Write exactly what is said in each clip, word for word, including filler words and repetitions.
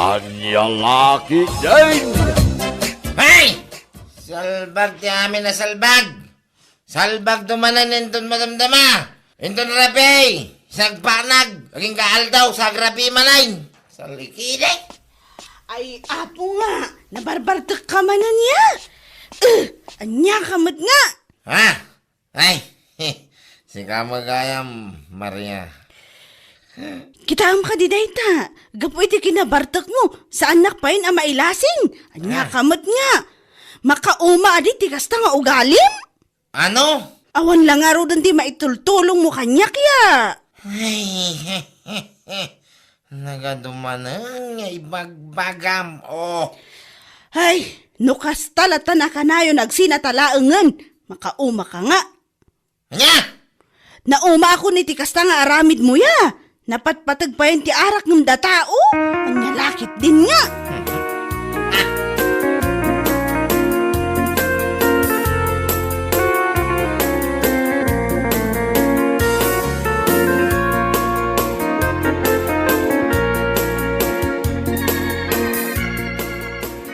Ania la ketdin? Hay! Salbag ti amin a salbag! Salbagto manen inton madamdama! Inton rabii, sagpanag, agingga aldaw, sagrabii manen! Salikide! Ay, apo nga, nabarbartek ka manen ya? Eh, ania ka met nga? Ha? Ay, sika met gayam, Maria. Kitaem kadi dayta, gapu iti kinabartekmo, saannak payen a mailasin. Ania Ah. ka met nga? Makauma adi ti kasta nga ugalim? Ano? Awan la ngaruden ti maitultulongmo kaniak ya. Ay, nagadumanen nga ibagbagam, oh. Ay, no kasta latta nakanayon agsinatalaengen, makauma ka nga. Ania? Naumaakon iti kasta nga aramidmo ya. Napatpateg payen ti arak ngem data, o? Ania la ketdin nga?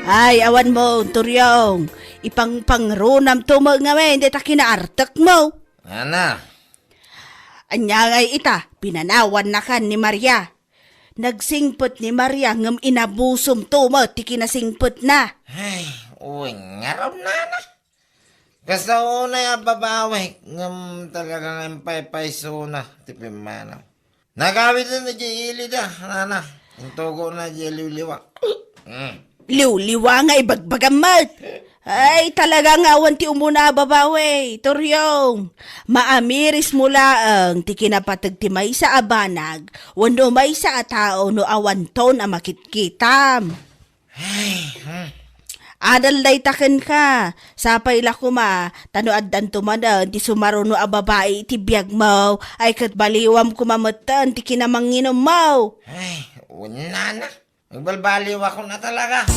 Ay, awan mo, Turyong. Ipangpangrunamto met ngamin dayta kinaartekmo. Ana? Ania ngay ita, pinanawannakan ni Maria. Nagsingpet ni Maria ngem inabusomto met ti kinasingpetna. Ay, uy, ngarud, nana. Kasta unay a babawek, ngem talaga nga impaypaysona ti pimmanaw. Nagawiden idiay ilida, nana. Intugona idiay liwliwa. Mm. Liwliwa nga ibagbagam met. Ay, talaga nga awan ti umuna a babawi, Turyong. Maamirismo laeng ti kinapateg ti maysa a banag wenno maysa a tao no awanton a makitkitam. Ay, hmm. Adal dayta kenka. Sapay la koma, ta no addanto manen ti sumaruno a babai iti biagmo, ay ket baliwam koma metten ti kinamanginommo. Ay, unana. Agbalbaliwakon a talaga.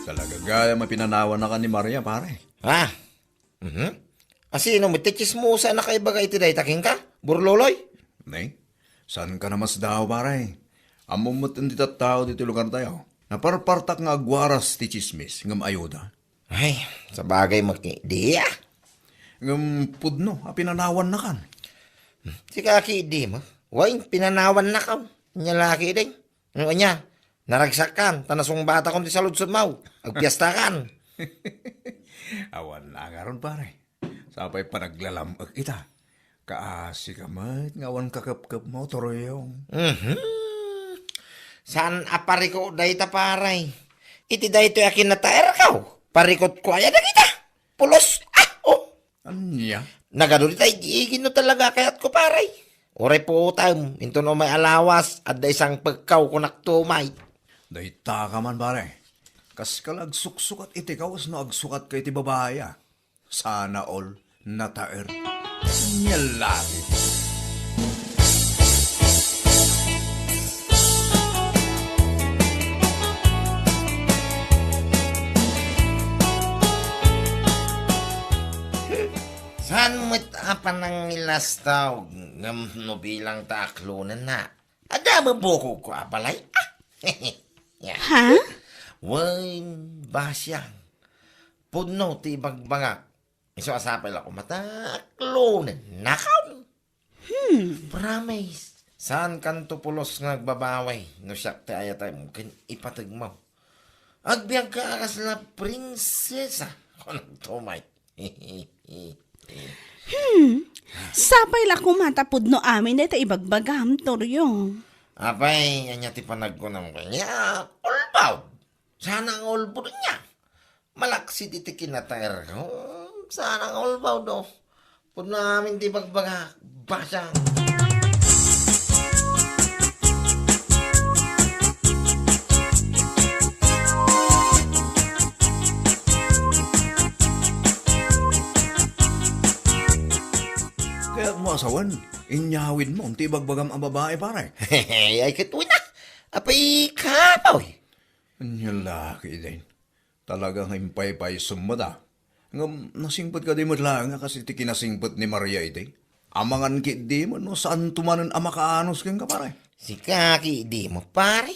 Talaga gayam a pinanawannakan ni Maria, pare. Ha? Mhm. Asino met ti tsismosa a nakaibaga iti dayta kenka, Burloloy? Ne? Saanka a masdaaw, pare? Ammom met ti tattao ditoy lugartayo. Naparpartak nga agwaras ti tsismis, ngem ayuda. Ay, sabagay met idi, ah. Ngem pudno a pinanawannakan. Sika ketdin, ah. Wen, pinanawannakan. Ania la ketdin. Ngem ania, naragsakkan, ta nasungbatakon ti saludsodmo. Agpiestakan. Awan a ngarud, pare. Sapay panaglalam-ek ita. Kaasika met nga awan kakepkepmo, Turyong. Mhm. Saan a pariko dayta, pare? Iti daytoy a kinataerko, parikotko aya dagita? Pulos, ah, oh. Ania? Nagadu dita igi-igi no talaga kayatko, pare. Uray puotem, inton umay a lawas, adda isangpekko, kunak tumay. Dayta ka man, pare. Kaska la agsuksukat iti kawes no agsukatka iti babai, ah. Sana all nataer. Nia la ketdin. Saan met a panangilastaw ngem no bilang ta aklonenna? Adda met bukogko a balay. Ah. Ya. Ha? Wen, basiang. Pudno ti ibagbagak. Isu a sapay la koma ta aklonennakon. Hmm. Promise. Saankanto pulos nga agbabawi no siak ti ayatem ken ipategmo. Agbiagka a kasla prinsesa. Kunakto met. Hmm. Sapay la koma ta pudno amin dayta ibagbagam, Turyong. Apay, ania ti panagkunam kaniak? Ulbaw. Sana nga ulbod ania. Malaksid iti kinataerko. Sana nga ulbaw, no? Pudno amin ti bagbagak. Basang. Kayatmo a sawen, inyawidmo ti ibagbagam a babai, pare. Ay, ket wen a. Apay, kapoy. Ania la ketdin. Talaga nga impaypaysom met a. Ngem nasingpet kadi met laeng a kas iti kinasingpet ni Maria idi? Amangan ketdi met no saanto manen a makaanus kenka, pare. Sika ketdi met, pare.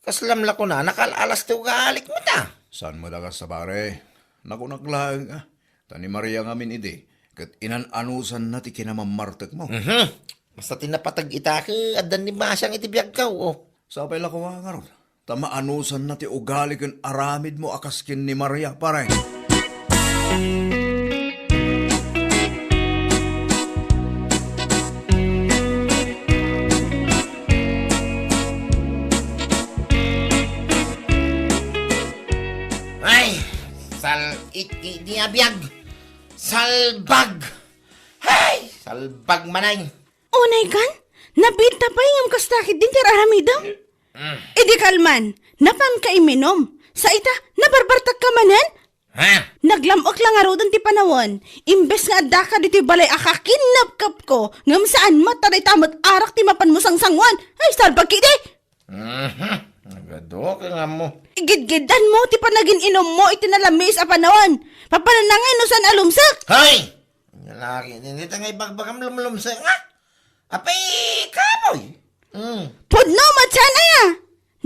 Kaslam la kunana, kal-alas ti ugalik met a. Saan met a kasta, pare? Nakunak laeng a. Ta ni Maria ngamin idi, ket inan-anusanna ti kinamammartekmo. Mhm. Basta ti napateg ita ket addan ni Basiang iti biagko, o. Sapay la koma ngarud, ta maanusanna ti ugali ken aramidmo a kas ken ni Maria, pare. Ay, sal-it ketdi a biag. Salbag! Hay! Salbag manay! Unay kan? Nabiit ta pay ngem kasta ketdin ti ar-aramidem? Mm. Idi kalman, napanka iminum. Sa ita, nabarbartekka manen? Ha? Naglam-ek la ngaruden ti panawen. Imbes nga addaka ditoy balay a kakinnapkapko, ngem saan met ta dayta met arak ti mapanmo sangsanguan. Ay, salbag ketdi! Mhm. Nagadu ka nga mo. Igidgiddanmo ti panagin-inummo iti nalamiis a panawen. Papananna ngay no saan a lumsek? Hay! Lalaki, dita nga ibagbagam lumlumsek nga. Apay, kapoy! Mm. Pudno met saan aya?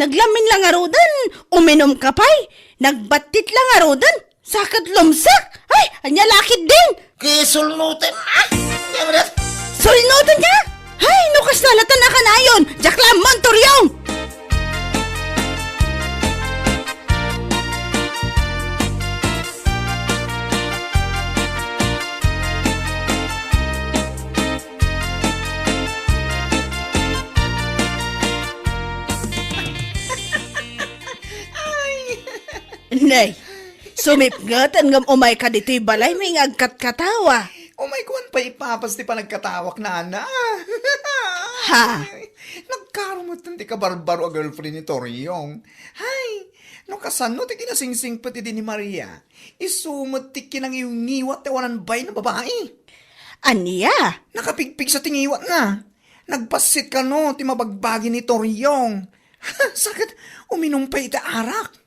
Naglamin la ngaruden, uminumka pay. Nagbattit la ngaruden, sa ket lumsek. Ay, ania la ketdin? Kisulnutem, ah! Sulnutenka? Hay, no kasta la ta nakanayon, diak la ammo, Toriong! Nay, sumipngeten ngem umayka ditoy balaymi nga agkatkatawa. Umayko man pay ipapas ti panagkatawak, nana. Ha? Nagkarumetten ti kabarbaro a girlfriend ni Toriong. Hay, no kasano ti kinasingsingpet idi ni Maria, isu met ti kinangiwngiwat ti awanan bain a babai. Ania? Nakapigpigsa ti ngiwatna. Nagbassit kano ti mabagbagi ni Toriong. Sa ket uminum pay iti arak.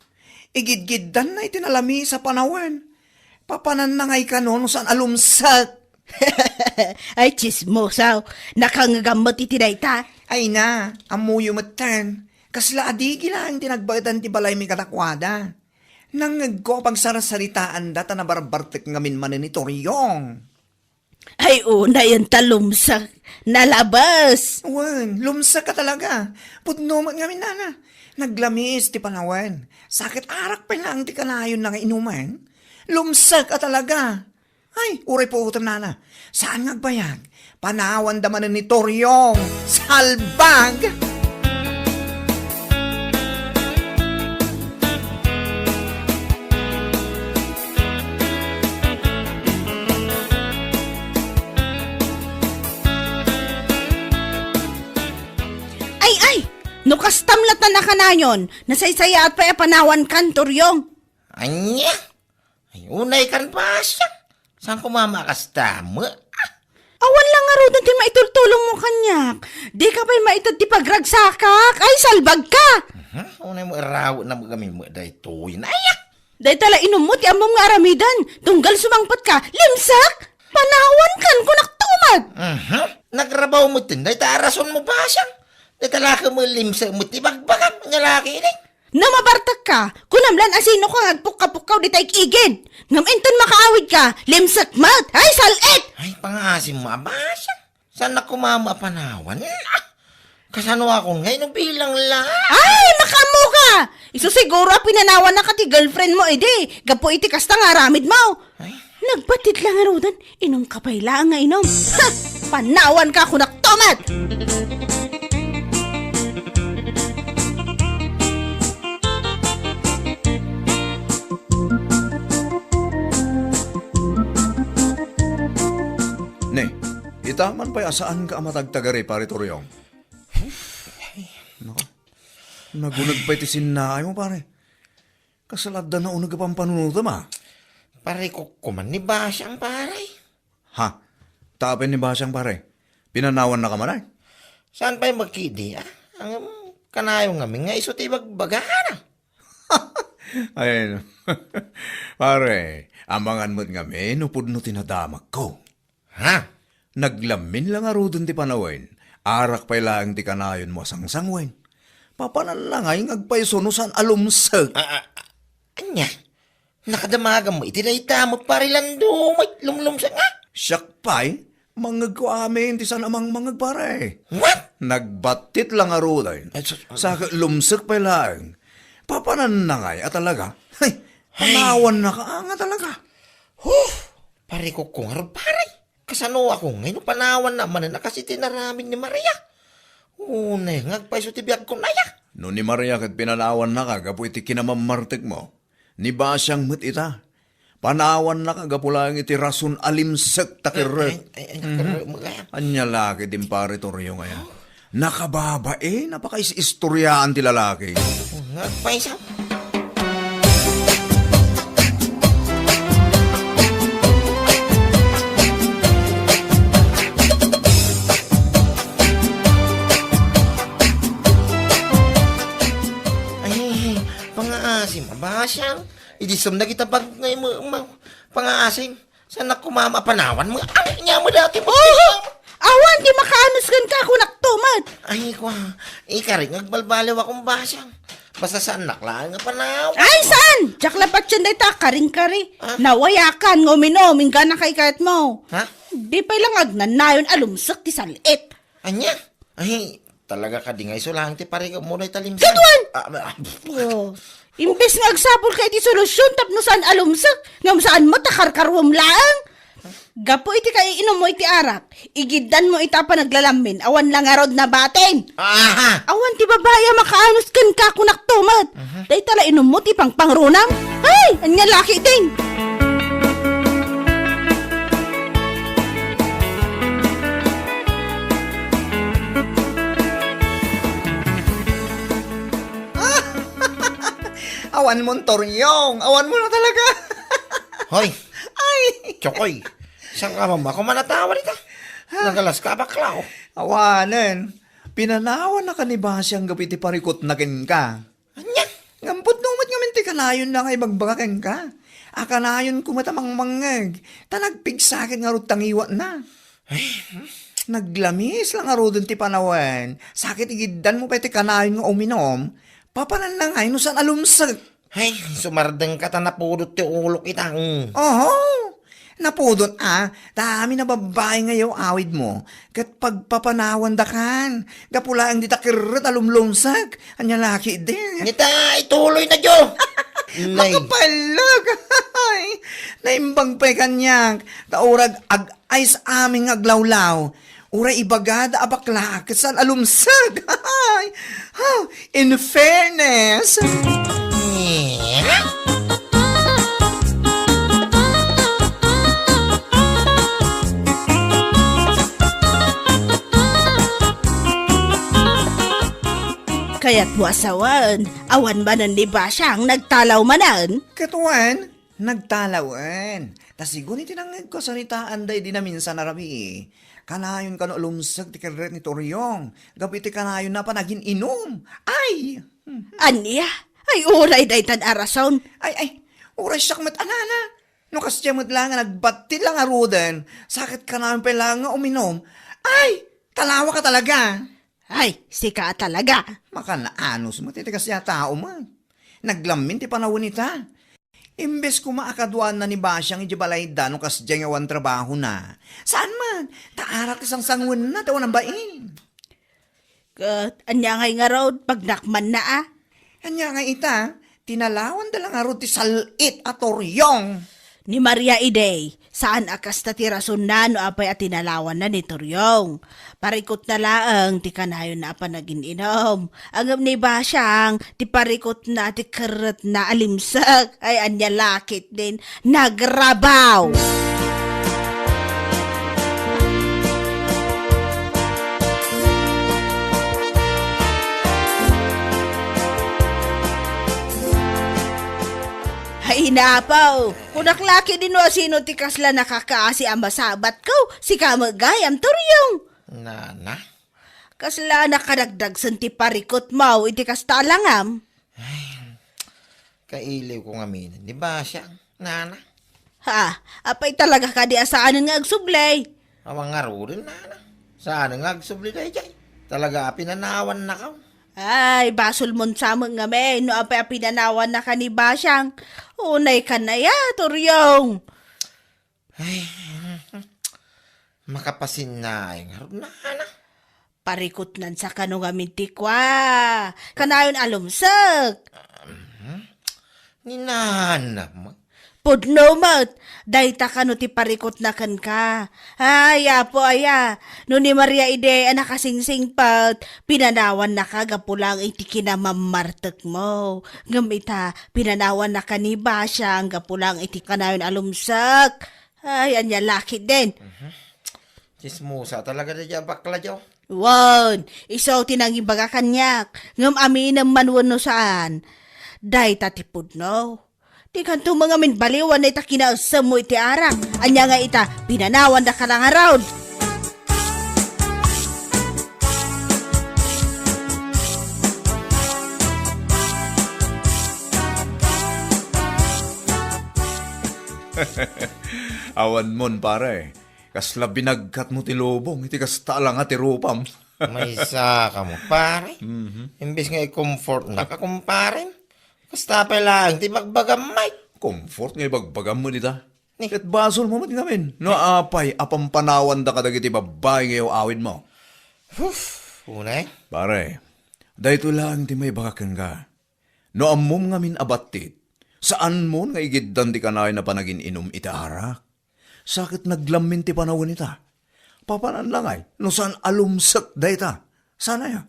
Igidgiddanna iti nalamiis a panawen. Papananna ngay kano no saan a lumsek. Ay, tsismosaw. Nakangngegam met iti dayta. Ay na, ammoyo metten. Kasla adigi laeng ti nagbaedan ti balaymi kadakuada. Nangngegko a pagsarsaritaanda ta nabarbartek ngamin manen ni Toriong. Ay, unayen ta lumsek. Nalabes. Wen, lumsek a talaga. Pudno met ngamin, nana. Naglamiis ti panawen. Sa ket arak pay laeng ti kanayonna nga inumen. Lumsek a talaga. Ay, uray puotem, nana. Saan nga agbayag? Panawanda manen ni Toriong. Salbag! Ay, ay! No kastam latta nakanayon, nasaysayaat pay a panawankan, Toriong. Ania? Ay, unay kan Basiang. Saan ko mama kasta met? Ah! Awan la ngaruden ti maitultulongmo kaniak. Dika pay maited ti pagragsakak. Ay, salbagka! Mhm, unay mo iraw na magami mo daytoy. Nayak! Dayta la inummo ti ammom nga aramiden. Tunggal sumangpetka. Limsak! Panawankan, kunak tumat! Mhm. Nagrabaw mo tin. Dayta a rason mo, Basiang. Dayta la ka mo limsak mo ti bagbagam. Nga laki ini. No mabartekka, kunam lan a sinoka nga agpukka-pukkaw dita igigid. Ngem inton makaawidka, limsek met. Ay, sal-it! Ay, pangaasim mo, Basiang. Saan na kumama a panawan? Ah! Kasano akon ngay no bilang la? Ay, makaammoka! Isu siguro a pinanawannaka ti girlfriend mo idi, gapu iti kasta nga aramid mo. Ay. Nagbattit la ngaruden, inumka pay laeng nga inum. Ha! Panawanka, kunak tumat! Ne, ita man pay a saanka a matagtagari, Pare Toriong. Nako, naguneg pay ti sinnaay mo, pare. Kasla adda nauneg a pampanunotem, a? Pare, kukkuman ni Basiang, pare. Ha? Tapin ni Basiang, pare? Pinanawannaka man, ay? Saan pay makidi, a? Ang kanayon ngamin nga isu ti ibagbagana. Ay, no. Pare, amangan met ngamin no pudno ti nadamagko. Ha? Naglamin la ngaruden ti panawen. Arak pay laeng ti kanayonmo a sangsangwen. Papananna ngay nga agpayso no saan a lumsek. Ah, ah, ania? Nakadamagam iti dayta met, Pare Lando, may lumlumsek nga? Siak pay, mangngegko amin ti saan a mangmangngeg, pare. What? Nagbattit la ngaruden. Ay, sus-, Sa lumsek pay laeng. Papananna ngay a talaga? Hay, Ay. Panawanna ka nga talaga. Huh! Pare ko, kung ngarud, pare. Kasano ako ngay no panawanna manen a kas iti inaramid ni Maria? Unay nga agpayso ti biagko, aya? No ni Maria ket pinanawanna ka gapu iti kinamammartekmo, ni Basiang met ita. Panawanna ka gapu laeng iti rason a limsek ta kerrek. Ay, ay, ay, Mhm. Kerrek mo kaya? Ania la ket din, Pare Toryo, aya? Nakababain a pakaistoriaan ti lalaki. Nga, agpayso. Ay, pangaasim a Basiang. Idi sumnag ita bag ngay mo, ma-, pangaasim. Saan a kumama a panawan mo? Ay, ania mo dati mo? Oho! Awan ti makaanus kenka, kunak to met. Ay, kwa, ikarik nga agbalbaliw akong Basiang. Basta saan nak laeng nga panawan. Ay, saan? Diak la patien dayta karing-kari. Ah? Nawayakan nga uminom, inggana kay kayat mo. Ha? Di pay lang agnanayon a lumsek ti sal-it. Ania? Ay, talaga kadi nga iso laeng ti parikutmo dayta limsek? Kaduan! Ah, ah, Oh. Imbes nga agsapulka iti solusyon tapno saan a lumsek, ngem saan met a karkaruem laeng. Gapu iti kaiinummo iti arak, igiddanmo ita a panaglalamin, awan la ngarud nabatin. Aha! Awan ti babai a makaanus kenka, kunak to met. Mhm. Dayta la inummo ti pangpangrunam. Ay, ania la ketdin? Awan mo, Toryong. Awan mo na talaga. Hoy. Ay. Chokoy. Saan ka ba? Ako man natawa dita. Nagalas ka, bakla, oh. Awanen. Pinanawan na ka ni Basiang gapu iti parikutna kenka. Ania? Ngem pudno met ngamin ti kanayonna nga ibagbaga kenka. A kanayonko met a mangmangngeg, ta nagpigsa ket ngarud ta ngiwatna. Ay, hmm? Naglamis la ngaruden ti panawen, sa ket igiddanmo pay ti kanayon nga uminom, papananna ngay no saan a lumsek. Ay, sumardengka ta napudot ti ulok ita, mm. Oho. Napudot a, ta amin a babbai nga yaw-awidmo, ket pagpapanawandakan, gapu laeng dita kerrek a lumlumsek, ania la ketdin? Nita, ituloy na, Jo! Nay. Makapallag! Ay, naimbag pay kaniak, ta urag ag-ayos amin nga aglawlaw, uray ibagada a bakla, ket saan a lumsek. Ay, ha, in fairness. Kayatmo a sawen, awan manen ni Basiang nagtalaw manen? Ket wen, nagtalawen. Ta sigun iti nangngegko a saritaanda idi naminsan a rabii, kanayon kano a lumsek ti kerrek ni Toryong, gapu iti kanayonna a panagin-inum. Ay! Ania? Ay, uray daytan a rason. Ay, ay, uray siak met a nana. No kasdiay met la nga nagbattit la ngaruden, sa ket kanayon pay la nga uminom. Ay, talawa ka talaga. Ay, sika a talaga. Makanaanus met iti kasdiay a tao met. Naglamin ti panawen ita. Imbes koma a kaduaanna ni Basiang idiay balayda no kasdiay nga awan trabahona. Saan man, ta arak ti sangsanguenna ti awan a bain. Ket ania ngay ngarud, pagnakmanna a? Ania ngay ita, tinalawanda la ngarud ti sal-it a Toryong. Ni Maria idi, saan a kasta ti rasonna no apay a tinalawanna ni Toryong. Parikutna laeng ti kanayonna a panagin-inum. Ngem ni Basiang, ti parikutna ti kerretna a limsek. Ay, ania la ketdin, nagrabaw! Ay, napaw! Kunak la ketdin no asino ti kasla nakakaasi a masabatko, sika met gayam, Toryong. Nana? Kasla nakadagdagsen ti parikutmo iti kasta a langam? Ay, Kailiwko ngamin ni Basyang, nana. Ha? Apay talaga kadi a saanen nga agsubli? Awan ngaruden, nana. Saanen nga agsubli daydiay? Talaga a pinanawannakaw. Ay, basolmon sa met ngamin no apay a pinanawannaka ni Basyang. Unay ka na ya, Turyong. Ay, makapasinnaay ngarud, nana. Parikutnan sa kano ngamin ti kua. Kanayon a lumsek. Mhm. Ni nana met. Pudno met, dayta kano ti parikutna kenka. Ay, Apo aya, no ni Maria idi a nakasingsingpet, pinanawannaka gapu lang iti kinamammartekmo. Ngem ita, pinanawannaka ni Basyang gapu lang iti kanayon a lumsek. Ay, ania la ketdin. Mhm. Tsismosa talaga daydiay a bakla, Joe. Wen, isu ti nangibaga kaniak, ngem aminem man wenno saan. Dayta ti pudno. Dikanto met ngamin baliwan dayta kinaessemmo iti arak. Ania nga ita, pinanawannaka la ngarud. Awanmon, pare. Kasla binagkatmo ti lubong iti kasta a langa ti rupam. Maysa kamo, pare. Mhm. Imbes nga i-comfortnaka, kumparem, kasta pay laeng ti ibagbagam, Mike. Comfort nga ibagbagam met ita. Ni. Ket basolmo met ngamin no apay a pampanawanda kadagiti babbai nga iyaw-awidmo. Huf, unay. Pare, daytoy laeng ti maibaga kenka. No ammom ngamin a battit, saanmon nga igiddan ti kanayon a panagin-inum iti arak. Sa ket naglammin ti panawen ita. Papanan la ngay, no saan a lumsek dayta. Saan aya?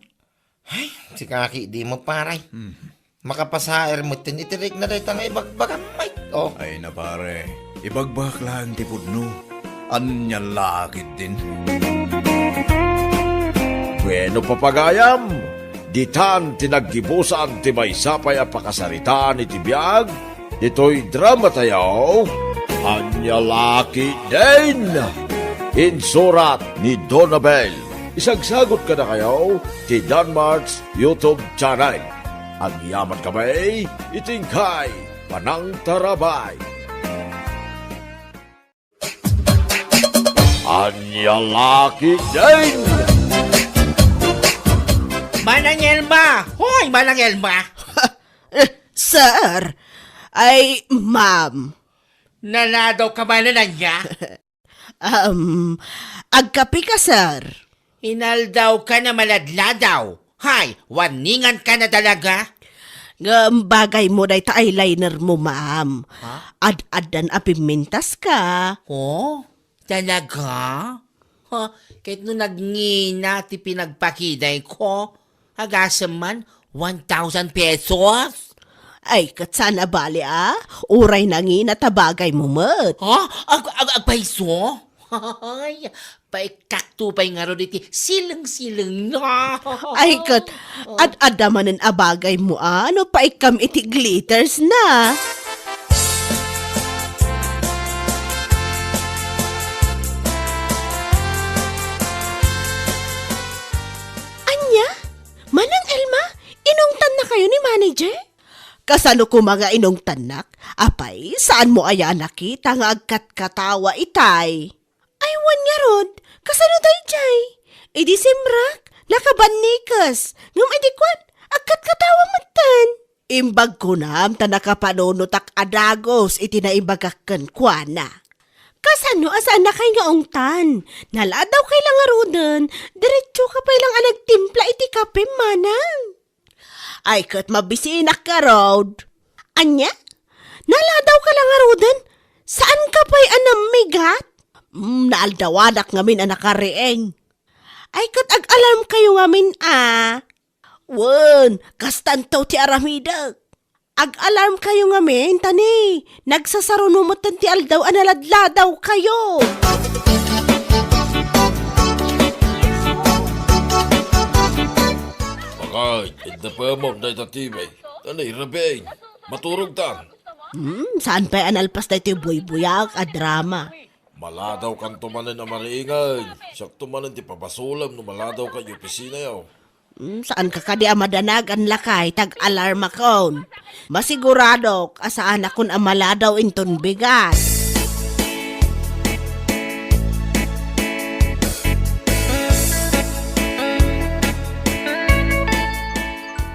Ay, sika ketdi met, pare. Hmm. Makapasaer metten iti rikna dayta nga ibagbagam, Mike. Oh. Ay na, pare, ibagbagak laeng ti pudno. Ania la ketdin. Bueno, papagayam, ditan ti naggibusan ti maysa pay a pakasaritaan iti biag ditoy dramatayo, Ania la ketdin. Insurat ni Donabel. Isagsagut kadakayo ti Danmart's YouTube channel. Agyamankami iti inkay panangtarabay. Ania la ketdin! Manang Elma! Hoy, Manang Elma! Eh, sir! Ay, ma'am. Naladaw ka manen, ania? Um, agkape ka, sir? Inaldaw ka na maladladaw. Hay, warningan ka na talaga. Ngem bagaymo dayta eyeliner mo, ma'am. Ha? Ad-addan a pimmintas ka. Oh, talaga? Ha, ket no nagngina ti pinagpakidayko, agasem man, one thousand pesos? Ay, ket saan a bali, a? Uray nangina ta bagaymo met. Ha? Ag-, ag-, agpayso? Ay, paikkakto pay ngarud iti sileng-sileng na. Ay, ket, ad-adda manen a bagaymo, a? No paikkam iti glitters na. Ania? Manang Elma, inungtannakayo ni manager? Kasano koma nga inungtannak? Apay, saanmo aya a nakita nga agkatkatawa itay? Ay, wen ngarud, kasano daydiay? Idi simrak, nakabannikes, ngem idi kuan, agkatkatawa metten. Imbag kunam ta nakapanunotak a dagus iti naibagak kenkuana. Kasano a saannakay nga ungtan? Naladawkay la ngaruden, diretsoka pay lang a nagtimpla iti kape, manang. Ay, ket mabisinak ngarud. Ania? Naladawka la ngaruden? Saanka pay a nammigat? Mm, naaldawanak ngamin a nakariing. Ay, ket ag-alarmkayo ngamin, a. Wen, kastanto ti aramidek. Ag-alarmkayo ngamin, ta ni, nagsasaruno metten ti aldaw a naladladawkayo. Bakay, idda pemok dayta T V. Ano, irabing? Maturog ta. Hmm, saan pay a nalpas daytoy buybuyaak a drama? Maladaw kanto manen a mariingen. Siakto manen ti pabasolem no maladaw ka iti opisinayo. Hmm, saan ka kadi a madanagan, lakay, ta ag-alarmakon? Masiguradok a saanakon a maladaw inton bigat.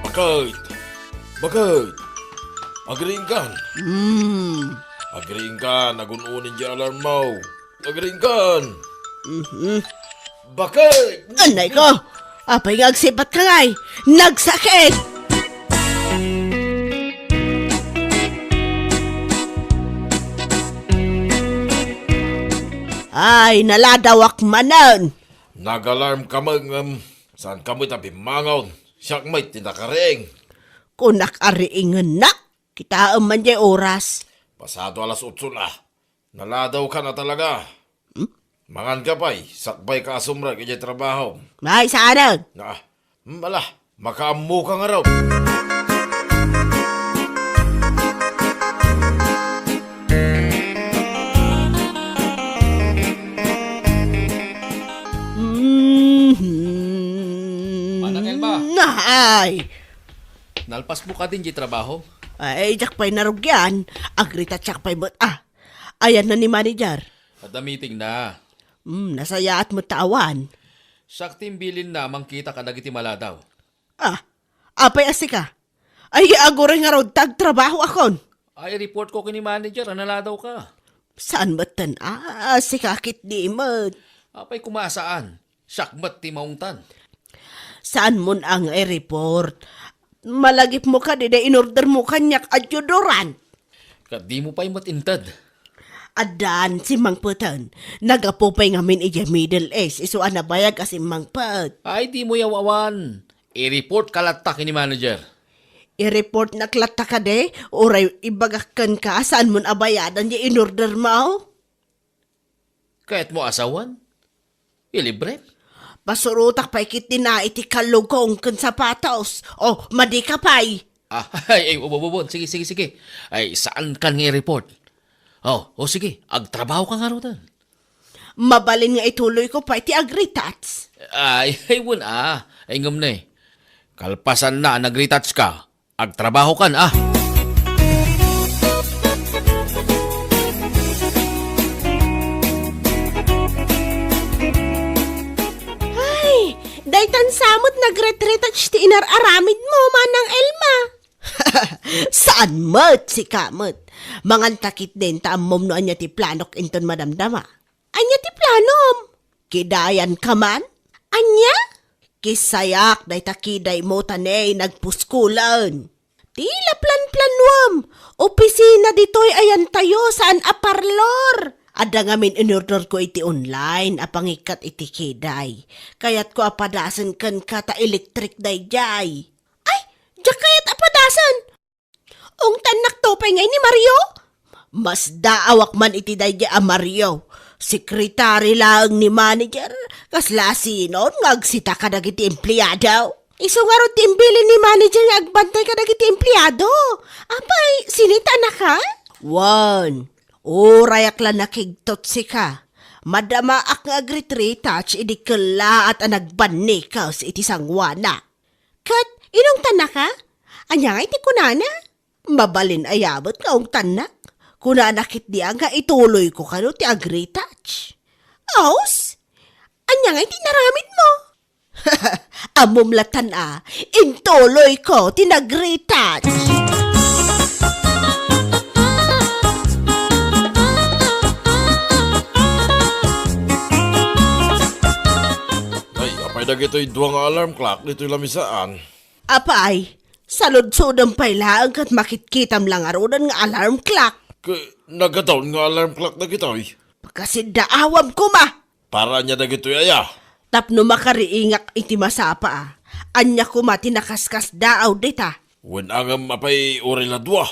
Bakit? Bakit? Agriingkan? Hmm. Agriingkan, agun-unin di alarm mo. Agriingkan. Mhm. Bakit? Anay ko! Apay nga agsipat ka ngay? Nagsakit! Ay, naladawak manen! Nag-alarm ka met ngem saan ka met a bimmangon. Siak met ti nakariing. Kunak a riingennak? Kitaem man jay oras. Pasado alas otso na. Naladaw ka na talaga. Hmm? Mangan ka pay, sakbay ka a sumrek idiay trabaho. Ay, saanen? Ah, hmm, ala, makaammo ka ngarud. Mhm. Manang Elma. Ay. Nalpas mo kadin di trabaho? Ay, diak pay narugian. Agritouch-ak pay met, ah. Ayanna ni manager? Adda meeting na. Hmm, nasayaat met ta awan. Siak ti imbilinna a mangkita kadagiti maladaw. Ah, apay a sika? Ay, aguray ngarud ta agtrabahoakon. Ay, report ko ken ni manager a naladaw ka. Saan metten a sika ketdi met? Apay koma a saan? Siak met ti maungtan. Saanmon a nga i-report? Malagipmo kadi day in-order mo kaniak a deodorant? Ket dimo pay met inted. Addan simmangpeten. Naggapu pay ngamin idiay Middle East, isu a nabayag a simmangpet. Ay, dimo yaw-awan. I-report ka latta ken ni manager. I-reportnak latta kadi? Uray ibagak kenka a saanmon a bayadan diay in-order mo? Kayatmo a sawen? Ilibrek? Pasurotak pay ketdi na iti kallugong ken sapatos. O, madi ka pay. Ah, ay, ay, ubon, ubon. Sige, sige, sige. Ay, saankan nga i-report? O, o, sige. Agtrabaho ka ngaruden. Mabalin nga ituloy ko pay ti agritouch. Ay, ay, wen, ah. Ay, ngem ne. Kalpasan na a nagritouch ka, agtrabaho kan, ah. Ay, daytan sa met nagretretouch ti inar-aramid mo, Manang Elma. Saan met, sika met. Mangan ta ketdin ta ammom no ania ti planok inton madamdama. Ania ti planom? Kidayan ka man? Ania? Kisayak dayta kiday mo ta ne nagpuskulen. Ti laplanplanuem, opisina ditoy ayantayo, saan a parlor. Adda ngamin in-order ko iti online a pangikkat iti kiday. Kayatko a padasen kenka ta electric daydiay. Ay, diak kayat a padasen. Ungtannak to pay ngay ni Mario? Masdaawak man iti daydiay a Mario. Sekretary laeng ni manager. Kasla sinon nga agsita kadagiti empleado? Isu ngarud ti imbilin ni manager nga agbantay kadagiti empleado. Apay, sinitannaka? Wen, urayak la nakigtot sika. Madamaak nga agritretouch idi kellaat a nagbannikes iti sangoana. Ket inungtannaka? Ania ngay ti kunana? Mabalin aya met nga ungtannak. Kunana ketdi a nga ituloyko kano ti agretouch. Aws? Ania ngay ti inaramidmo? Ammom latan a, intuloyko ti nagretouch. Ay, apay dagitoy dua nga alarm clock ditoy lamisaan? Apay, saludsodem pay laeng ket makitkitam la ngaruden nga alarm clock. Ket nagadawn nga alarm clock dagitoy? Pagkasiddaawam koma! Para ania dagitoy aya? Tapno makariingak iti masapa a. Ania koma ti nakaskasdaaw dita? Wen a ngem apay uray la dua?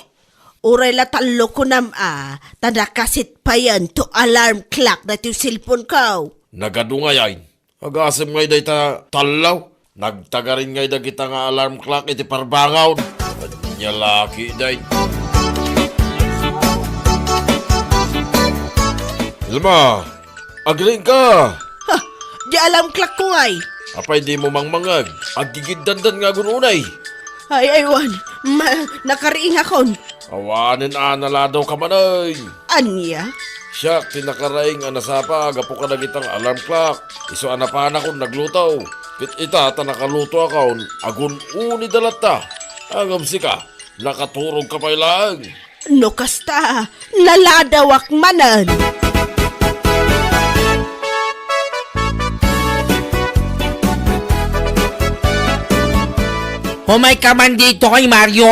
Uray la tallo kunam a, ta nakasit payen to alarm clock daytoy cellphone ko. Nagadu ngay ay? Agasem ngay dayta tallo? Nagtagarin ngay dagita nga alarm clock iti parbangon. Ania la ketdi? Elma, agriingka! Ha, di alarm clock ko ngay. Apay dimo mangmangeg? Aggigiddandan nga agun unay. Ay, ay, wen. Ma-, nakariingakon. Awanen a naladaw ka manen. Ania? Siak ti nakaraing a nasapa gapu kadagiti alarm clock. Isu a napanakon nagluto. Ket ita ta nakalutoakon, agun-unida latta. Ngem sika, nakaturog ka pay laeng. No kasta, naladawak manen. Umay ka man ditoy, Mario?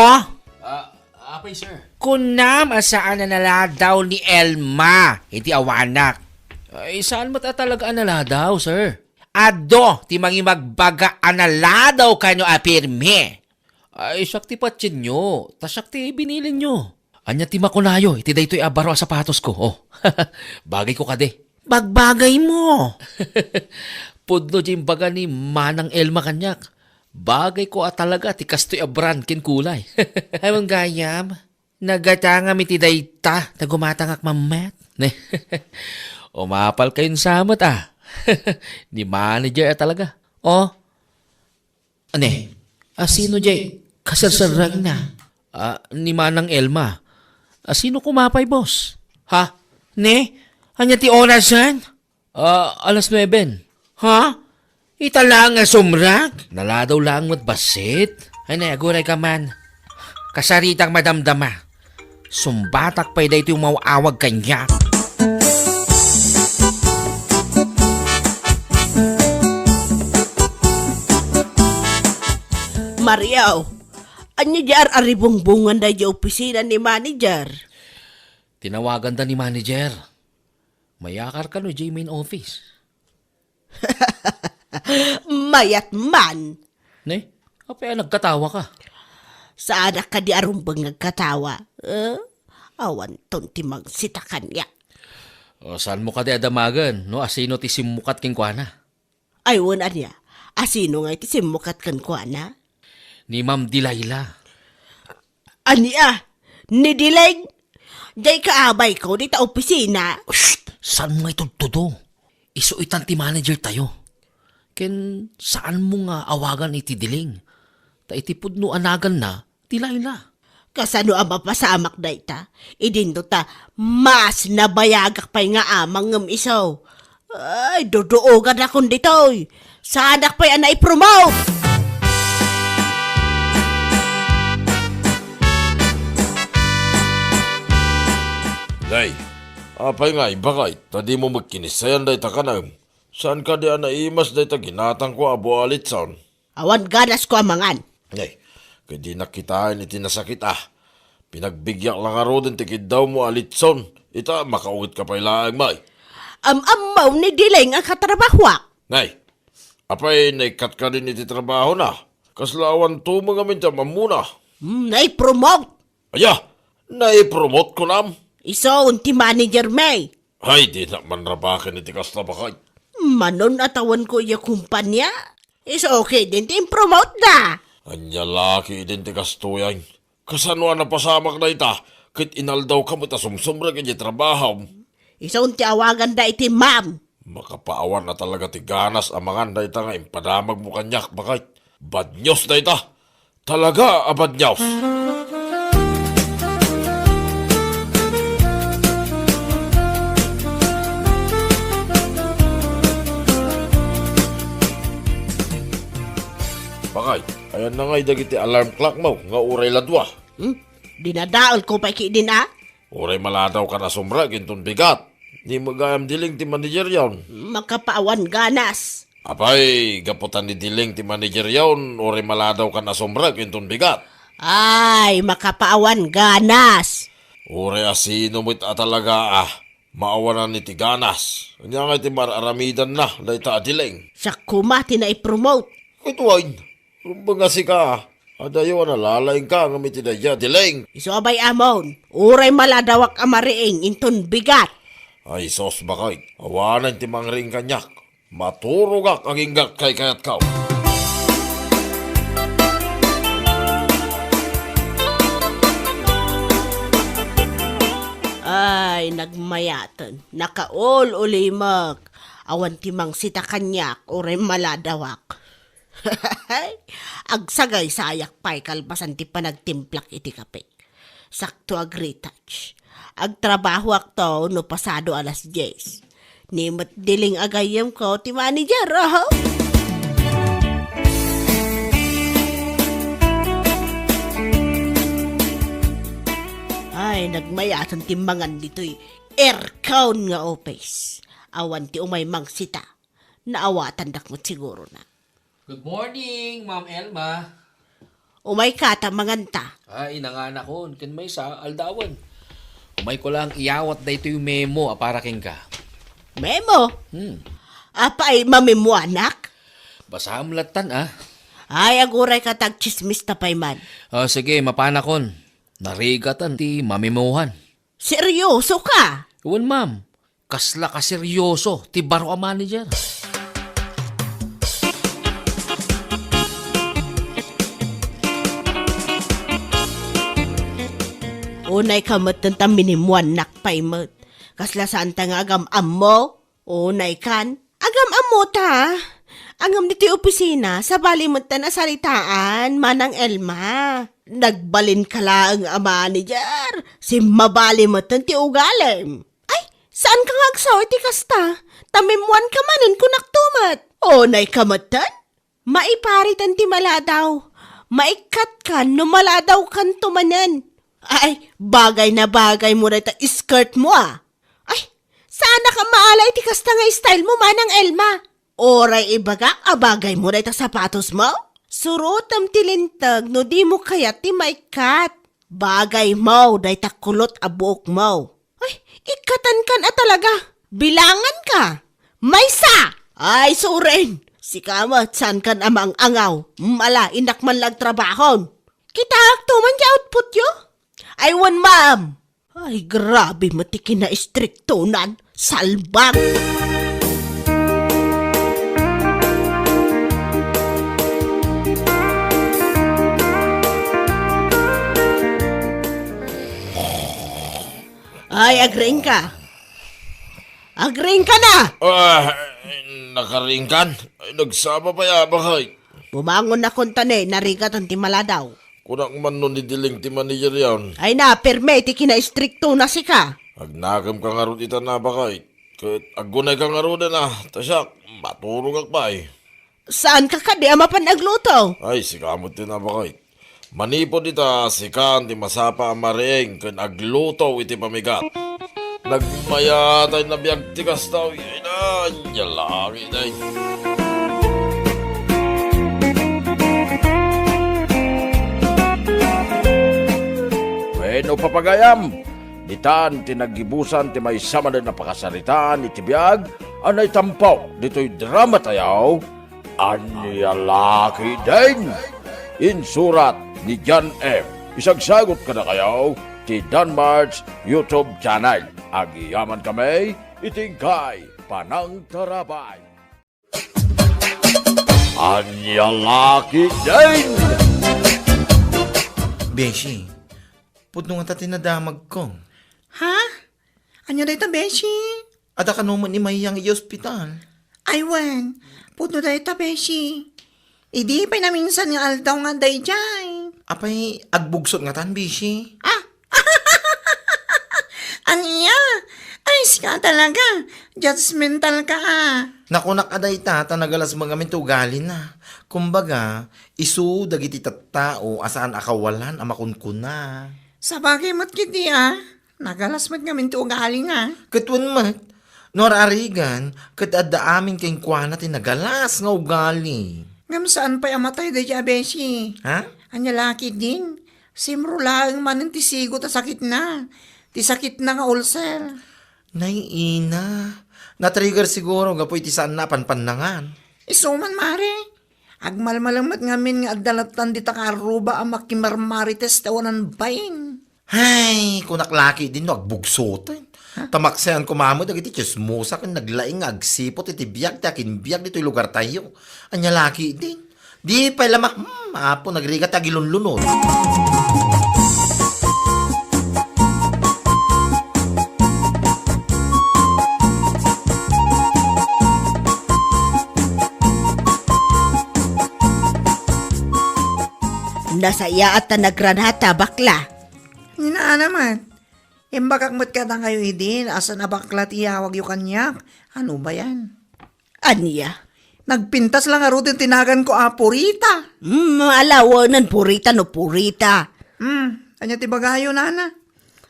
Ah, apay, sir. Kunam a saan a naladaw ni Elma iti awanak. Ay, saan met a talaga a naladaw, sir? Adu ti mangimagbaga a naladaw kano a pirmi. Ay, siak ti patienyo, ta siak ti binilinyo. Ania ti makunayo iti daytoy a baro a sapatosko? Oh, bagayko kadi. Bagbagaymo. Pudno ti imbaga ni Manang Elma kaniak. Bagayko a talaga ti kastoy a brand ken kulay. Ay, gayam, nagatangam iti dayta ta gumatangak mammet. Ne? Umapal kayon sa met, ah. Ni manager a talaga. Oh, Ania, asino diay kaserserrengna? Ah, ni Manang Elma. Asino koma pay, boss? Ha? Ne? Ania ti orasen? Ah, alas nueben. Ha? Ita laeng a sumrek? Naladaw laeng met bassit. Ay, ne, aguray ka man. Kasaritak madamdama. Sumbatak pay daytoy umaw-awag kaniak. Mario, ania diay ar-aribungbungan daydiay opisina ni manager? Tinawaganda ni manager. Mayakar kano idiay main office. Mayat man. Ne? Apay a nagkatawa ka? Saanak kadi a rumbeng nga agkatawa. Eh? Awanton ti mangsita kaniak. O, saanmo kadi a damagen no asino ti simmukat kenkuana? Ay, wen, ania? Asino ngay ti simmukat kenkuana? Ni Ma'am Delilah. Ania? Ni Dileng? Diay kaabayko dita opisina. Shh! Saanmo nga itudtudo? Isu itan ti manager tayo. Ken saanmo nga awagan iti Dileng? Ta iti pudno a naganna, Delilah. Kasano a mapasamak dayta? Idinto ta mas nabayagak pay nga amang ngem isu. Ay, duduoganakon ditoy. Saanak pay a naipromote! Nay, apay ngay, baket ta dimo met kinissayan dayta kanam? Saan kadi a naimas dayta ginatangko a bualitson? Awan ganasko a mangan. Ay, ket dinak kitaen iti nasakit a. Pinagbigyak la ngaruden ti kiddawmo a litson. Ita, makaunget ka pay laeng, may. Am-ammo ni Dileng a katrabahoak. Nay, apay, naikkat kadin iti trabahona? Kasla awan tumeng amin ti am-ammona. Hmm, naipromote. Aya, naipromote kunam? Isu ti manager, may. Ay, dinak manrabaken iti kasta, baket. Manon a tawenko iya kumpania. Isu ketdin ti impromote da. Ania la ketdin ti kastoyen? Kasano a napasamak dayta? Ket inaldaw ka met a sumsumrek iti trabahom. Isu ti awaganda iti ma'am. Makapaawan a talaga ti ganas a mangan dayta nga impadamagmo kaniak, baket. Bad news dayta. Talaga a bad news. Baket, ayanna ngay dagiti alarm clockmo nga uray la dua? Hmm? Dinadaelko pay ketdin a? Uray maladaw kan a sumrek inton bigat. Ni met gayam Dileng ti manageryon. Makapaawan ganas. Apay, gapu ta ni Dileng ti manageryon, uray maladaw kan a sumrek inton bigat. Ay, makapaawan ganas. Uray asino met a talaga a maawanan iti ganas. Ania ngay ti mar-aramidanna dayta a Dileng? Siak koma ti naipromote. Ket wen, rumbeng a sika, adayo a nalalaingka ngem iti daydiay a Dileng. Isu a bay-amon, uray maladawak a mariing inton bigat. Ay sus, baket, awanen ti mangriing kaniak. Maturogak agingga kaykayatko. Ay, nagmayaten. Nakaul-ulimek. Awan ti mangsita kaniak uray maladawak. Agsagaysayak pay kalpasan ti panagtimplak iti kape. Sakto agretouch. Agtrabahoakto no pasado alas dies. Ni met diling a gayyemko ti manager, oho. Ay, nagmayaten ti mangan ditoy aircon nga office. Awan ti umay mangsita. Naawatandak met siguro na. Good morning, Ma'am Elma. Umayka ta manganta. Ay, nanganakon, ken maysa, aldawen. Umayko lang iyawat daytoy memo a para kenka. Memo? Hmm. Apay, mamemoanak? Basaem lattan, ah. Ay, aguray ka ta agtsismis ta pay man. Ah, sige, mapanakon. Narigatan ti mamemohan. Seryoso ka? Wen, ma'am. Kasla kaseryoso ti baro a manager. Unay ka met ta minemoannak pay met. Kasla saan ta nga agam-ammo? Unay kan? Agam-ammo ta. Ngem ditoy opisina, sabali met ta nasaritaan, Manang Elma. Nagbalin ka laeng a manager. Simmabali met ti ugalim. Ay, saan ka nga agsaw iti kasta? Ta memoan ka manen, kunak to met. Unay ka metten? Maiparitan ti maladaw. Maikkat ka no maladaw kanto manen. Ay, bagay na bagay mo dayta skirt mo, ah. Ay, saanak a maala iti kasta nga style mo, Manang Elma. Uray ibagak a bagay mo dayta sapatos mo? Surotem ti linteg no di mo kayat ti maikkat. Bagay mo dayta kulot a buok mo. Ay, ikkatan kan a talaga. Bilangan ka. Maysa! Ay, suren! Sika met, saan kan a mangangaw. Mala, innak man lang trabahon. Kitaak to man ti output yo? Ay, wen, ma'am. Ay, grabe met ti kinaistriktonan. Salbag! Ay, agriing ka. Agriing ka na! Ah, nakariing kan? Ay, nagsaba pay, Abakay. Bumangon na kuntani, narigatan ti maladaw. Kunak man no ni Diling ti manager yan. Ay na, pirme ti kinaistrikto na sika. Agnakem ka ngarud ita na, Abakay. Ket aggunay ka ngaruden, ah. Ta siak, maturogak pay. Saan ka kadi a mapan agluto? Ay, sika met ti nabakay. Manipud ita, sikan ti masapa a mariing ken agluto iti pamigat. Nagmayatay na biag ti kasta, uy. Ay na, ania langit, ay. Wenno, papagayam, ditan ti naggibusan ti maysa manen a pakasaritaan iti biag a naitampo ditoy drama tayo, Ania la ketdin? Insurat ni John F. Isagsagut kadakayo ti Danmart's YouTube channel. Agyamankami iti inkay panangtarabay. Ania la ketdin? Beshi, pudno ngata ti nadamagko. Ha? Ania dayta, beshi? Adda kano met ni Mayang iti ospital? Ay wen, pudno dayta, beshi. Idi pay naminsan nga aldaw nga adda idiay. Apay, agbugsot ngatan, beshi? Ah! Ania? Ay, sika talaga. Judgmental ka, ah. Nakunak a dayta, ta nagalas met ngamin ti ugalina. Kumbaga, isu dagiti tattao a saan a kawalan a makunkuna. Sabagay met ketdi, ah. Nagalas met ngamin ti ugalina. Ket wen met, no ar-arigan, ket adda amin kenkuana ti nagalas nga ugali. Ngem saan pay a matay daydiay a beshi? Ha? Ania la ketdin? Simro laeng manen ti sigo ta sakitna. Ti sakitna nga ulcer. Nay, ina. Na-trigger siguro gapu iti saanna a panpannangan. Isu man, mare. Agmalmalem met ngamin nga adda lattan dita kaarruba a makimarmarites ti awanan bain. Hay, kunak la ketdin no agbugsoten. Ha? Ta maksayan koma met dagiti tsismosa ken naglaing nga agsiput iti biag ti akinbiag ditoy lugartayo. Ania la ketdin? Di pay la ma-, hmm, Apo, nagrigat ti agilunlunod. Nasayaat ta nagranata, bakla. Ni Nana met. Imbagak met kadakayo idi, asan a bakla ti iyawagyo kaniak? Ano ba yan? Ania? Nagpintas la ngaruden ti naganko a Purita. Hmm, ala, wen, Purita no Purita. Hmm, ania ti bagayo, Nana?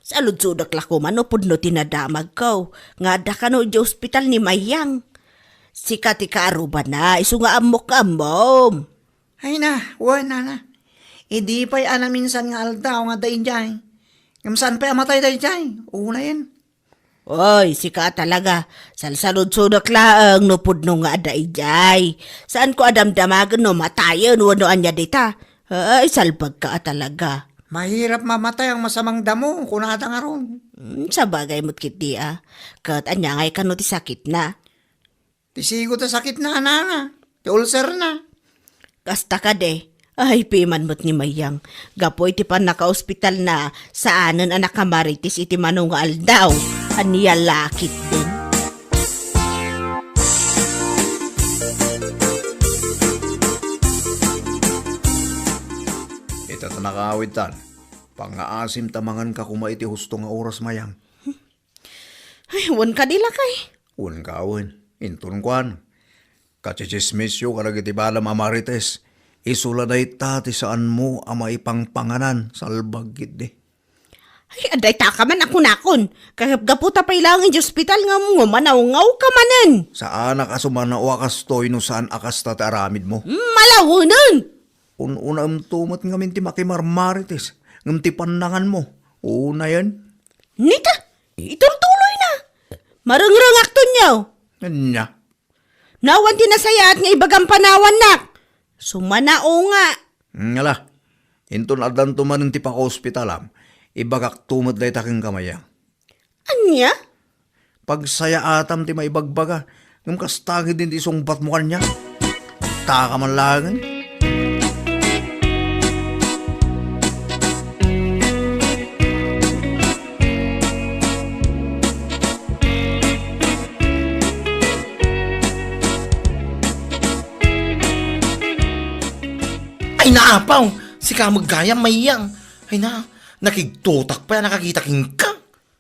Saludsodek la koma no pudno ti nadamagko, nga adda kano idiay ospital ni Mayang. Sika ti kaarubana, isu nga ammok nga ammom. Ay na, wen, Nana. Idi pay a naminsan nga aldaw nga adda idiay. Ngem saan pay a matay daydiay? Unayen. Oy, sika talaga. Salsaludsodek laeng no pudno nga adda idiay. Saanko a damdamagen no matayen wenno ania dita. Ay, salbagka a talaga. Mahirap mamatay ang masamang damo, kunada ngarud. Hmm, sabagay met ketdi a. Ket ania ngay kano ti sakitna? Ti sigo ta sakitna, Nana. Ti ulcerna. Kasta kadi. Ay, piman met ni Mayang. Gapu iti pannakaospitalna, saanen a nakamarites iti mano nga aldaw. Ania la ketdin? Ita ta nakaawidtan. Pangngaasim ta manganka koma iti husto nga oras, Mayang. Ay, wen kadi, lakay. Wen ka, wen. Inton kuan, kachichismisyo kadagiti badam a marites. Isu la dayta ti saanmo a maipangpanganan, salbag ketdi. Ay, adda dayta ka man a kunakon. Kagapgapu ta pay laeng idiay ospital nga, nga manawngaw ka manen. Saanak a sumanaw a kastoy no saan a kasta ti aramidmo. Malawenen! Un-unaemto met ngamin ti makimarmarites, ngem ti pannanganmo, unayen. Nita, itultuloyna. Marengrengakton, yaw. Ania? Nawan ti nasayaat nga ibagam panawannak. Sumanaw nga. Hmm, ala. Inton addanto manen ti pakaospitalam, ibagakto met dayta kenka, Mayang. Ania? Pagsayaatam ti maibagbaga, ngem kasta ketdin ti isungbatmo kaniak. Taka man laengen. Ay, naapaw! Sika met gayam, Mayang. Ay na, nakigtotak pay a nakakita kenka.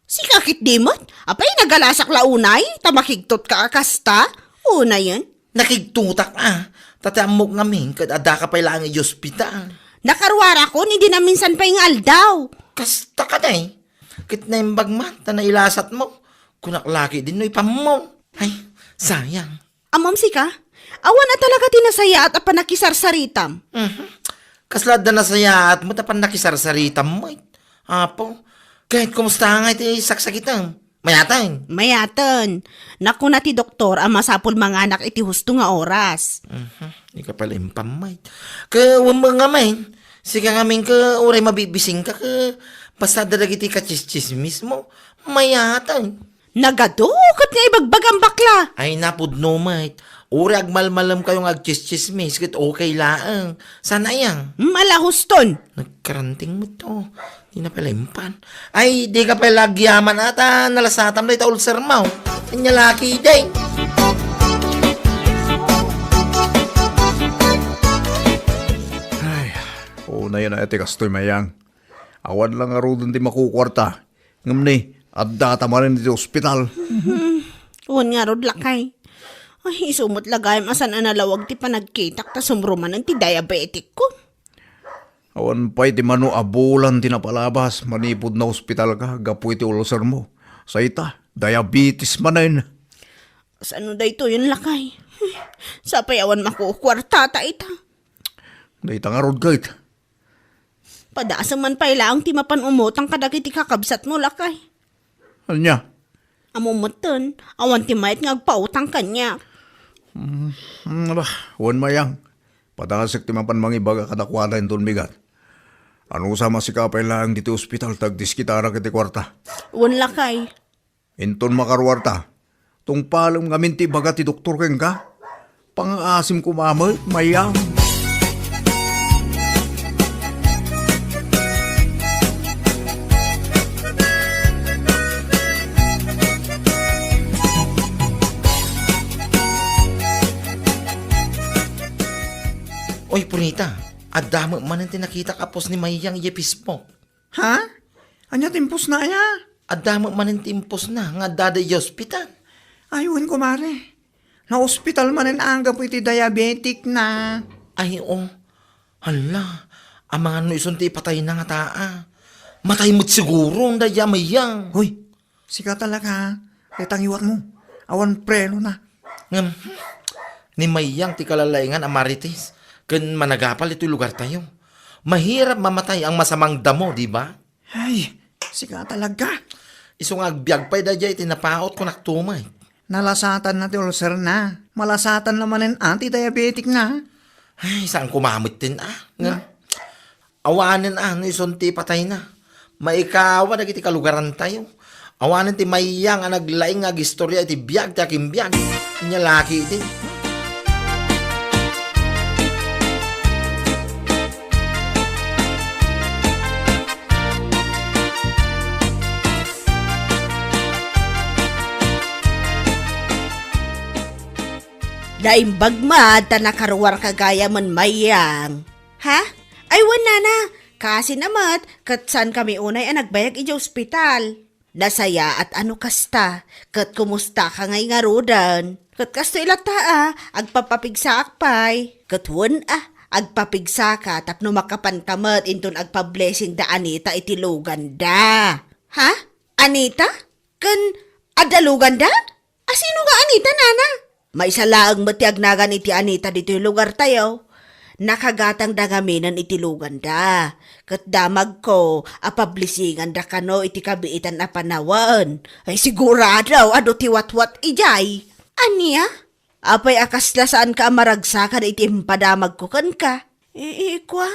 Sika ketdi met? Apay, nagalasak la unay, ta makigtotka a kasta? Unayen? Nakigtotak a, ta ti ammok ngamin ket addaka pay laeng idiay ospital. Nakaruarakon idi naminsan pay nga aldaw. Kasta kadi? Ket naimbag man ta nailasatmo. Kunak la ketdin no ipammo. Ay, sayang. Ammom sika? Awan a talaga ti nasayaat a pannakisarsaritam. Mhm. Kasla adda nasayaat met a pannakisarsaritam met. Apo, ket kumusta ngay ti saksakitem? Mayaten? Mayaten. Nakuna ti doktor a masapul manganak iti husto nga oras. Mhm. Di ka pala impam met. Ket wen met ngamin, sika ngamin ket uray mabibisingka ket basta adda dagiti kachischismismo. Mayaten. Nagadu ket nga ibagbagam, bakla. Ay, napudno met. Uray agmalmalemkayo nga agchischismis ket okay laeng. Saan aya? Malahuston. Nagkaranting met to. Di na pala impan. Ay, di ka pala agyaman ata. Nalasatam dayta ulcermo. Ania la ketdi? Ay, unayen a ti kastoy, Mayang. Awan la ngaruden ti makukuarta. Ngem ni, addata manen iti ospital. Hmm, wen ngarud, lakay. Ay, isu met la gayam a saan a nalawag ti panagkitak ta sumrumanen ti diabetikko. Awan pay ti mano a bulan ti napalabas manipud naospitalka gapu iti ulcermo. Sa ita, diabetes manen. Sano daytoyen, lakay? Sapay awan makukuartata ita. Dayta ngarud ket. Padasem man pay laeng ti mapan umutang kadagiti kakabsatmo, lakay. Ania? Ammom metten, awan ti mayat nga agpautang kaniak. Hmm, hmm, ala, wen, Mayang. Padasek ti mapan mangibaga kadakuada inton bigat. Anusa, masika pay laeng ditoy ospital ta agdiskitarak iti kuarta. Wen, lakay. Inton makaruarta, tungpalem ngamin ti ibaga ti doktor kenka. Pangngaasim koma met, Mayang. Oy, Purita, Adda met manen ti nakitak a post ni Mayang idiay Facebook. Ha? Ania ti impostna aya? Adda met manen ti impostna nga addada idiay ospital. Ay, wen, kumare. Naospital manen anggapo iti diabetic na. Ay, o. Hala, amangan no isun ti ipatayna ngata a. Matay met siguro dayta a Mayang. Hoy, sika talaga, ha? Dayta nga iwatmo. Awan preno na. Ngem, ni Mayang ti kalalaingan a marites ken managapal iti lugartayo. Mahirap mamatay ang masamang damo, di ba? Ay, sika talaga. Isu nga agbiag pay daydiay iti napaot, kunak tumet. Nalasatanna ti ulcerna. Malasatanna manen a ti diabetic na. Ay, saan kumamet din, ah. Nga, awanen, ah, no isun ti patayna. Maikawa dagiti kalugarantayo. Awanen ti Mayang a naglaing nga agistorya iti biag ti akimbiag. Ania la ketdi. Naimbag met ta nakaruarka gayam, Mayang. Ha? Ay, wen, nana. Kaasi na met, ket saankami unay a nagbayag idiay ospital. Nasayaat a no kasta, ket kumustaka ngay ngaruden? Ket kastoy latta a, agpapapigsaak pay. Ket wen a, agpapigsaka tapno makapanka met inton agpa-blessing da Anita iti luganda. Ha? Anita? Ken adda luganda? Asino nga Anita, nana? Maysa laeng met ti agnagan iti Anita ditoy lugartayo. Nakagatangda ngaminen iti luganda. Ket damagko a pablesinganda kano iti kabiitan a panawen. Ay, sigurado, adu ti watwat idiay. Ania? Apay a kasla saanka a maragsakan iti impadamagko kenka? Iikua,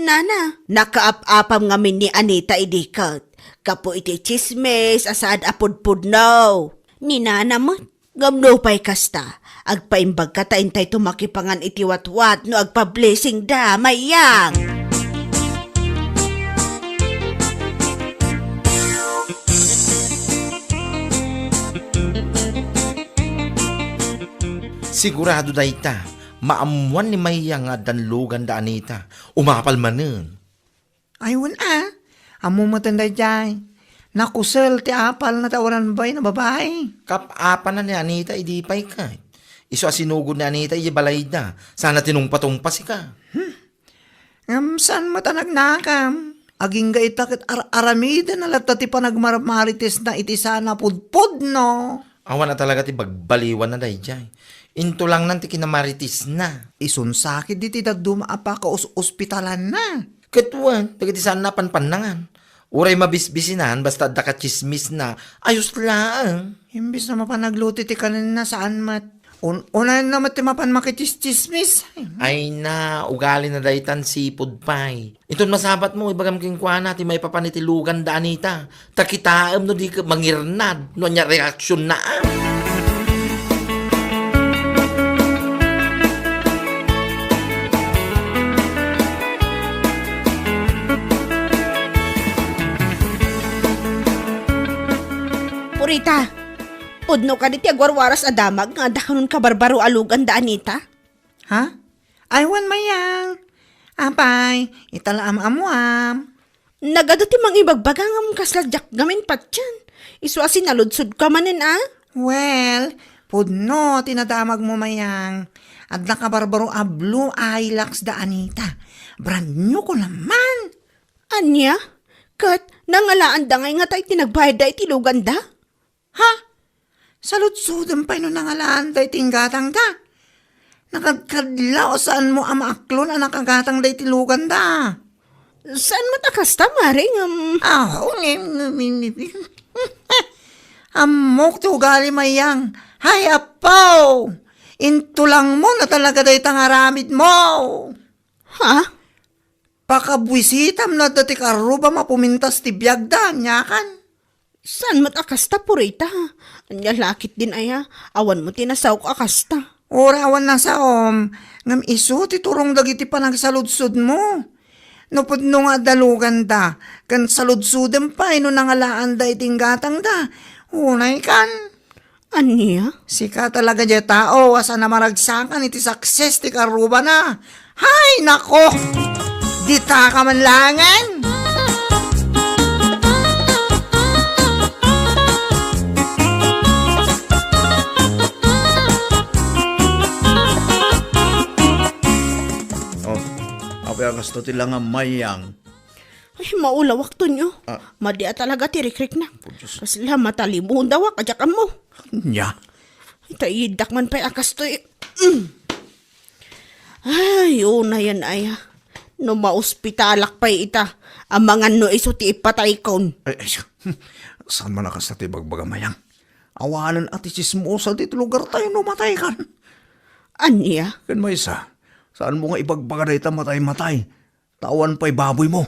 nana. Nakaap-apam ngamin ni Anita idi ket gapu iti tsismis a saad a pudpudno. Ni nana met. Ngem nupay kasta, agpaimbagka ta intayto makipangan iti watwat no agpa-blessing da, Mayang. Sigurado dayta, maammuan ni Mayang nga addan luganda Anita. Umapal manen. Ay, wen a. Ammo met daydiay. Nakusel ti apalna ta awanan babaen a babai. Kap-apana ni Anita idi pay ket. Isu a sinugod ni Anita iti balayda. Sana tinungpa-tungpa sika. Hmm. Ngem saan met a nagnakam? Agingga ita ket ar-aramiden a latta ti panagmarmaritesna iti saan a pudpudno. Awan a talaga ti bagbaliwanna daydiay. Intulangnan ti kinamaritisna. Isun sakit diti dadduma a pakaus-ospitalanna. Ket wen, dagiti saanna a panpannangan. Uray mabisbisinan, basta adda katsismisna, ayos laeng. Imbes na mapan agluto ti kanenna, saan met. Un-, unayenna met ti mapan makitsismis. Ay na, ugalina daytan sipud pay. Inton masabatmo, ibagam kenkuana ti maipapan iti luganda Anita. Ta kitaem no di ka mangirnad, no ania reaksionna, a. Purita, pudno kadi ti agwarwaras a damag nga adda kanon kabarbaro a luganda Anita? Ha? Ay, wen, Mayang. Apay, ita la am-ammuam. Nagadu ti mangibagbaga ngem kasla diak ngamin patien. Isu a sinaludsodka manen, a? Well, pudno ti nadamagmo, Mayang. Adda kabarbaro a blue Hilux da Anita. Brand new ko naman. Ania? Ket nangalaanda ngay ngata iti nagbayadda iti luganda? Ha? Saludsodem pay no nangalaanda iti inggatangda. Nakadkadlaw a saanmo a maaklon a nakagatangda iti luganda. Saan met a kasta, Mare, ngem? Aho, ngem, ngem, ngem, ngem. Ammok ti ugali, Mayang. Hay, Apo! Intulangmo na talaga dayta nga aramidmo. Ha? Pakabuisitam no adda ti karrubam a pumintas ti biagda, aniakan? Saan met a kasta, Purita? Ania la ketdin aya? Awan mo ti nasaok a kasta. Uray awan nasaom, ngem isu ti turong dagiti panagsaludsodmo. No pudno nga adda luganda, ken saludsodem pay no nangalaanda iti inggatangda. Unaykan. Ania? Sika talaga diay tao a saan a maragsakan iti success ti karrubana. Hay, nako! Ditaka man laengen! Oh, apay a kasto ti langam, Mayang? Ay, maulawak, Tonyo. Ah. Madi a talaga ti rikriknak. Oh, Diyos. Kasla matalibudawak, a diak ammo. Ania? Ay, ta iddak man pay a kastoy. Mm. Ay, unayen aya. No maospitalak pay ita, amangan no isu ti ipataykon. Ay, ay, saan man a kasta ti ibagbaga, Mayang? Awanen a ti tsismosa ditoy lugartayo no mataykan. Ania? Ken maysa, saanmo nga ibagbaga dayta matay-matay? Ta awan pay baboymo.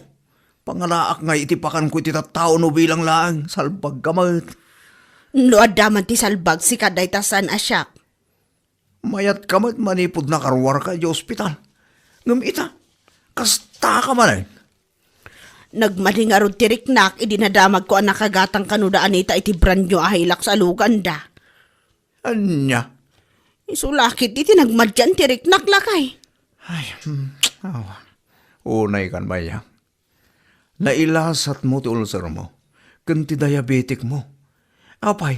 Pangalaak ngay iti pakanko iti tattao no bilang laeng, salbagka met. No adda man ti salbag, sika dayta saan a siak. Mayatka met manipud nakaruarka idiay ospital. Ngem ita, kastaka manen. Nagmadi ngarud ti riknak idi nadamagko a nakagatang kano da Anita iti brand new a Hilux a luganda. Ania? Isu la ketdi ti nagmadian ti riknak, lakay. Ay, hmm, awa. Unaykan, Mayang. Nailasatmo ti ulcermo ken ti diabeticmo. Apay,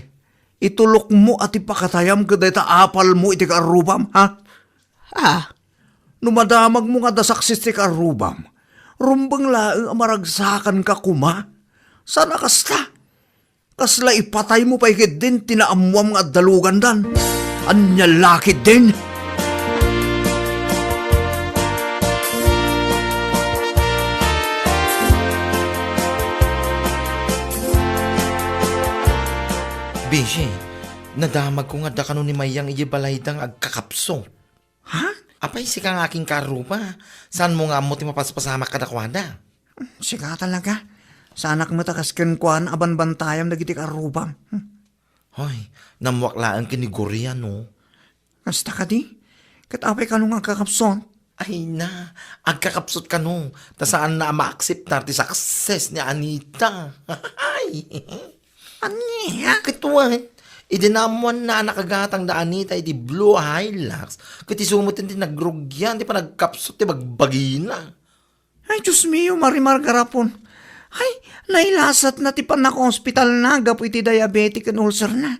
itulokmo a ti pakatayam ket dayta apalmo iti kaarrubam, ha? Ah. No madamagmo nga adda success ti kaarrubam, rumbeng laeng a maragsakanka koma. Saan a kasta? Kasla ipataymo pay ketdin ti naammoam nga adda lugandan. Ania la ketdin? Bisi, nadamagko nga adda kano ni Mayang idiay balayda nga agkakapsot. Ha? Apay, sika nga akin kaarruba, saanmo nga ammo ti mapaspasamak kadakuada? Sika talaga. Saanak met a kas kenkuana a banbantayam dagiti kaarrubam. Hmm. Hoy, nammuak laeng ken ni Gloria, no? Kasta kadi? Ket apay kano nga agkakapsot? Ay na, agkakapsot kano, ta saanna a maakseptar ti success ni Anita. Ay! Ania? Ket wen, idi naammoanna a nakagatang da Anita iti blue a Hilux, ket isu met ti nagrugian ti panagkapsot ti bagbagina. Ay, Dios mio, Marimar garapon. Ay, nailasatna ti pannakaospitalna gapu iti diabetic ken ulcerna.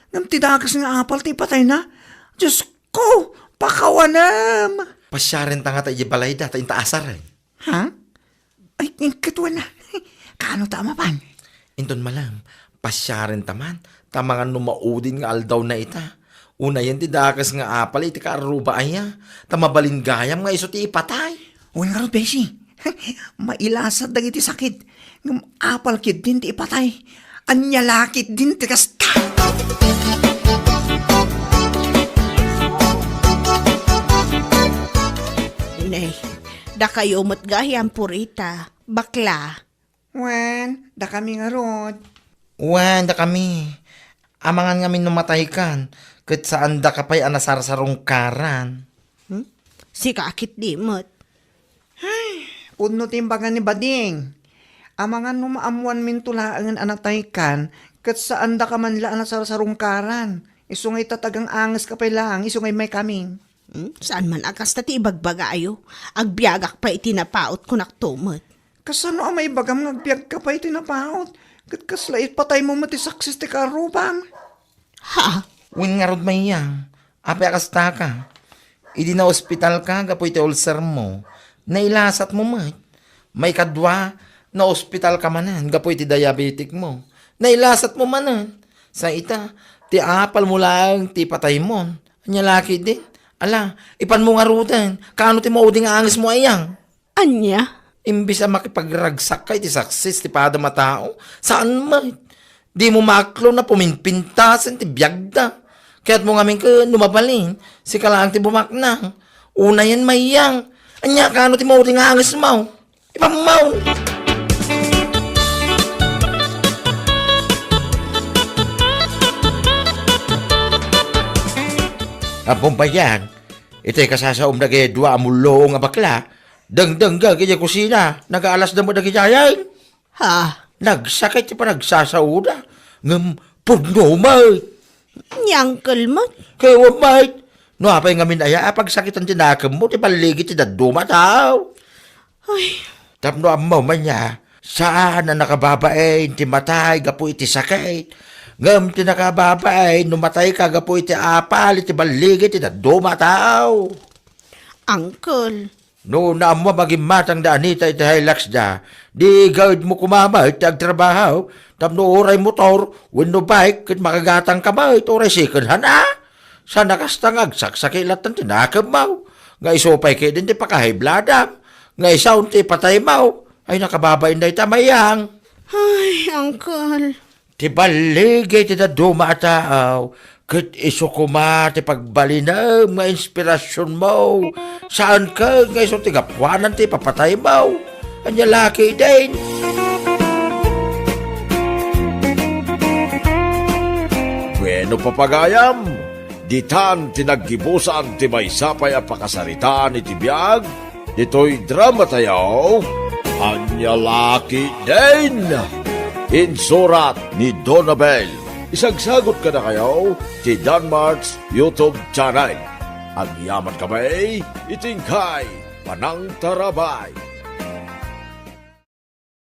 Ngem ti dakes nga apal ti ipatayna. Dios ko, pakawanem! Pasiarenta ngata idiay balayda ta inta asaren. Ha? Ay, ket wen a. Kaano ta a mapan? Inton malem, pasiarenta man, ta amangan no maudin nga aldawna ita. Unayen ti dakes nga apal iti kaarruba aya, ta mabalin gayam nga isu ti ipatay. Wen ngarud, besi. Mailasat dagiti sakit. Ngem apal ketdin ti ipatay. Ania la ketdin ti kasta? Nay, dakayo met gayam, Purita. Bakla. Wen, dakami ngarud. Wen, dakami. Amangan ngamin no mataykan, ket saandaka pay a nasarsarungkaran. Hmm? Sika a ketdi met. Ay, pudno ti imbaga ni Bading. Amangan no maammoanminto laengen a nataykan, ket saandaka man la a nasarsarungkaran. Isu nga itatagang angeska pay laeng, isu nga immaykami. Hmm? Saan man a kasta ti ibagbagayo? Agbiagak pay iti napaut, kunakto met. Kasano a maibagam nga agbiagka pay iti napaut? Ket kasla ipataymo met ti saksis ti karrubam? Ha? Wen ngarud, Mayang, apay a kastaka? Idi naospitalka gapu iti ulsermo, nailasatmo met. Maikadua, naospitalka manen gapu iti diabeticmo. Nailasatmo manen. Sa ita, ti apalmo laeng ti ipataymon. Ania la ketdin? Ala, ipanmo ngaruden. Kaano ti maudi nga angesmo, Ayang? Ania? Imbes a makipagragsakka iti saksis ti padam a tao, saan met. Dimo maklon a puminpintasen ti biagda. Kayatmo ngamin ket no mabalin, sika laeng ti bumaknang. Unayen, Mayang. Ania, kaano ti maudi nga angesmo? Ipammaw! Apo, Mayang, itay kasasaom dagiti dua a mulluong a bakla, dengdengngeg idiay kusina, nagaalasda met dagiti ayay. Ha? Nagsakit ti panagsasaoda, ngem pudno met. Ni Uncle met. Kay wa met. No apay ngamin aya a pagsakitan ti nakemmo ti balligi ti dadduma a tao? Ay. Tapno ammo man ya, saan a nakababain ti matay gapu iti sakit. Ngem ti nakababain no matayka gapu iti apal iti balligi ti dadduma a tao. Uncle. No naammo a magimmatang da Anita iti Hilux da, di gaedmo koma met ti agtrabaho, tapno uray motor wenno bike ket makagatangka met uray second hand a. Sana kasta nga agsaksakit latta ti nakemmo, nga isu pay ketdin ti pakahiblada, nga isaon ti ipataymo. Ay, nakababain dayta, Mayang. Ay, Uncle. Ti balligi ti dadduma a tao, ket isu koma ti pagbalinem nga inspirasionmo. Saan ket nga isu ti gapuanan ti ipapataymo. Ania la ketdin? Bueno, papagayam, ditan ti naggibusan ti maysa pay a pakasaritaan iti biag ditoy dramatayo. Ania la ketdin? Insurat ni Donabel. Isagsagut kadakayo ti Danmart's YouTube channel. Agyaman kami iti inkay panangtarabay.